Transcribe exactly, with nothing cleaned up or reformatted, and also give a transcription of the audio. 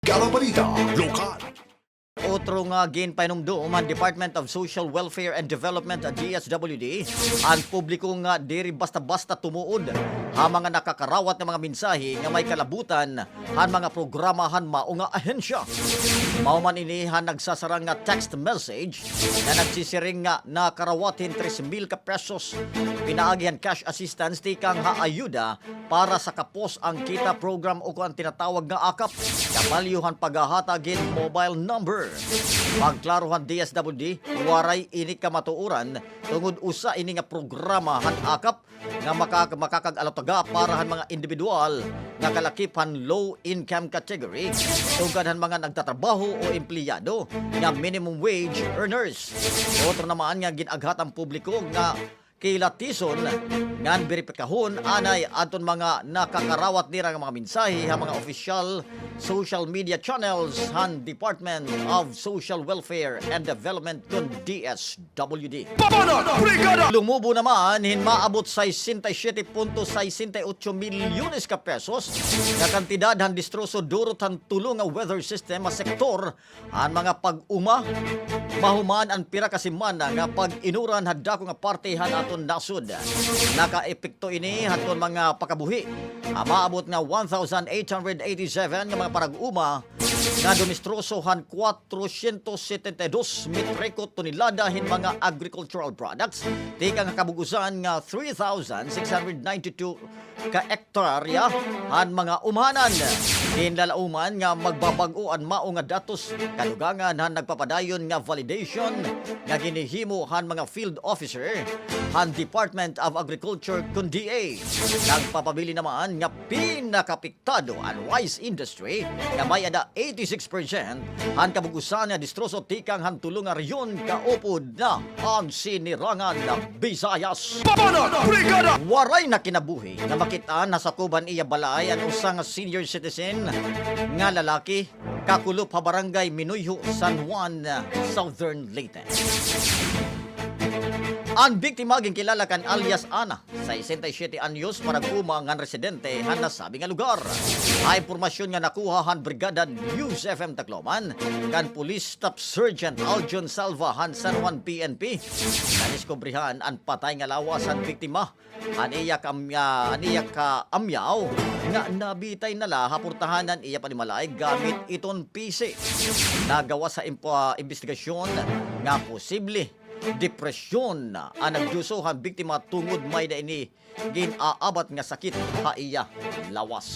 Gala Balita Lokal. Otro nga ginpahinumdom han Department of Social Welfare and Development, D S W D, an publiko nga diri basta-basta tumuod ha mga nakakarawat nga mga mensahe nga may kalabutan han mga programa han mao nga ahensya. Mahuman ini han nagsasarang nga text message nga nagsisiring nga nakarawat hin tres mil ka pesos pinaagi han cash assistance tikang ha ayuda para sa Kapos Ang Kita program o kon tinatawag nga akap, kabalyo han paghahatag hin mobile number. Pagklaro han D S W D, waray ini kamatuoran tungod usa ini nga programa han akap nga makak-, makakag-alutaga para han mga indibidwal nga kalakip han low income category, sugad han mga nagtatrabaho o empleyado nga minimum wage earners. Otro naman nga gin-aghat an publiko nga kilatison ngan beripikahon anay adton mga nakakarawat nira nga mga mensahe ha mga opisyal social media channels han Department of Social Welfare and Development kon D S W D. Pabanat Brigada! Lumubo naman hin maabot sesenta y siyete punto sesenta y otso milyones ka pesos nga kantidad han distroso durot han tulo nga weather system ha sektor han mga pag-uma, mahuman an pira ka semana nga pag-inuran ha dako nga parte han aton nasod. Nakaepekto ini hadton mga pakabuhi, ah, maabot nga one thousand eight hundred eighty-seven nga mga parag-uma nga dumistroso han kwatrosyentos setenta y dos metriko tonelada hin mga agricultural products, tikang ha kabug-osan nga three thousand six hundred ninety-two ka hektarya han mga umhanan. Ginlalauman nga magbabag-o an mao nga datos kadugangan han nagpapadayon nga validation nga ginhihimo han mga field officer han Department of Agriculture kon D A. Nagpapabilin naman nga pinakapektado an rice industry nga may-ada eighty-six percent han kabug-osan nga distroso tikang han tulo nga rehiyon kaupod na an Sinirangan Visayas. Pabanat Brigada! Waray na kinabuhi nga makit-an ha sakob han iya balay an usa nga senior citizen nga lalaki kakulop ha Barangay Minuyho, San Juan, Southern Leyte. An biktima ginkilala kan alias Ana, sesenta y siyete anyos, parag-uma ngan residente han nasabi nga lugar. Ha impormasyon nga nakuha han Brigada News F M Tacloban kan Police Staff Sergeant Aljon Salva han San Juan P N P, nadiskubrihan an patay nga lawas han biktima han iya kaamya-, han iya kaamyaw nga nabitay na la ha portahan han iya panimalay gamit iton pisi. Nagawas ha impa-, imbestigasyon nga posible depresyon an nagduso han biktima tungod may-ada ini gin-aabat nga sakit ha iya lawas.